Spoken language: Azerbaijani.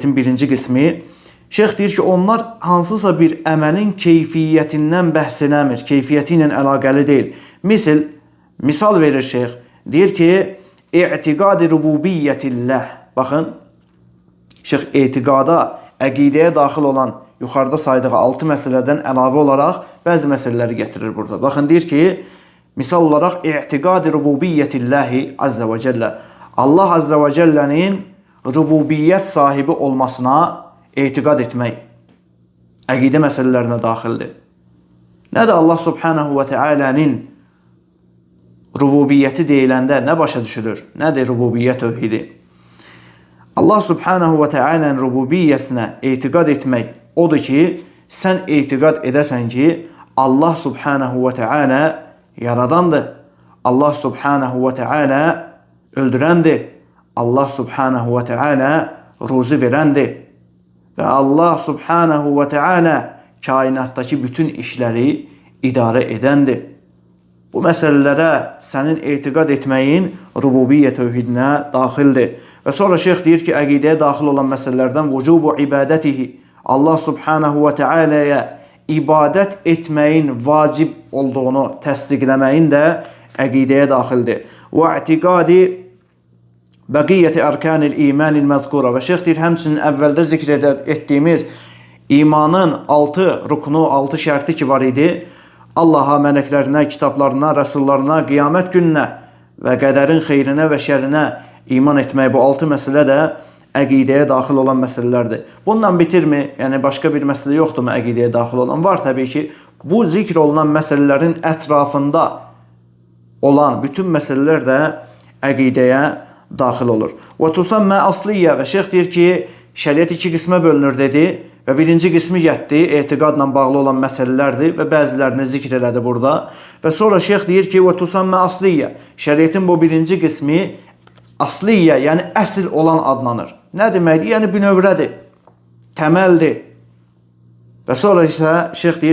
Birinci qismi. Şeyx deyir ki, onlar hansısa bir əməlin keyfiyyətindən bəhs eləmir, keyfiyyəti ilə əlaqəli deyil. Misal verir şeyx, deyir ki, i'tiqad-ı rububiyyətillah. Baxın, şeyx etiqada, əqidəyə daxil olan yuxarıda saydığı 6 məsələdən əlavə olaraq bəzi məsələləri gətirir burada. Baxın, deyir ki, misal olaraq i'tiqad-ı rububiyyətillahi azza və cəllə. Allah azza və cəllənin rububiyyət sahibi olmasına etiqad etmək əqidə məsələlərinə daxildir. Nədir Allah subhanahu və teala'nın rububiyyəti deyiləndə nə başa düşülür? Nədir rububiyyət tövhidi? Allah subhanahu və teala'nın rububiyyəsinə etiqad etmək odur ki, sən etiqad edəsən ki, Allah subhanahu və teala yaradandır. Allah subhanahu və teala öldürəndir. Allah subhanahu və teala ruzi verəndir. Və Allah subhanahu və teala kainatdakı bütün işləri idarə edəndir. Bu məsələlərə sənin etiqad etməyin rububiyyə tövhidinə daxildir. Və sonra şeyx deyir ki, əqidəyə daxil olan məsələlərdən vücubu ibadətihi, Allah subhanahu və teala'ya ibadət etməyin vacib olduğunu təsdiqləməyin də əqidəyə daxildir. Və i'tiqadi bəqiyyəti ərkanil imanil məzkura. Və şeyx deyir, həmçinin əvvəldə zikr etdiyimiz imanın 6 ruknu, 6 şərti ki var idi. Allaha, mələklərinə, kitablarına, rəsullarına, qiyamət gününə və qədərin xeyrinə və şərinə iman etmək, bu 6 məsələ də əqidəyə daxil olan məsələlərdir. Bununla bitirmi? Yəni başqa bir məsələ yoxdurmu əqidəyə daxil olan? Var təbii ki. Bu zikr olunan məsələlərin ətrafında olan bütün məsələlər də əqidəyə daxil olur. Və tusammə asliyyə. Və şeyx deyir ki, şəriət iki qismə bölünür dedi və birinci qismi getdi, etiqadla bağlı olan məsələlərdir və bəzilərini zikr elədi burada. Və sonra şeyx deyir ki, və tusammə asliyyə. Şəriətin bu birinci qismi asliyyə, yəni əsl olan adlanır. Nə deməkdir? Yəni bünövrədir, təməldir. Və sonra isə şeyx deyir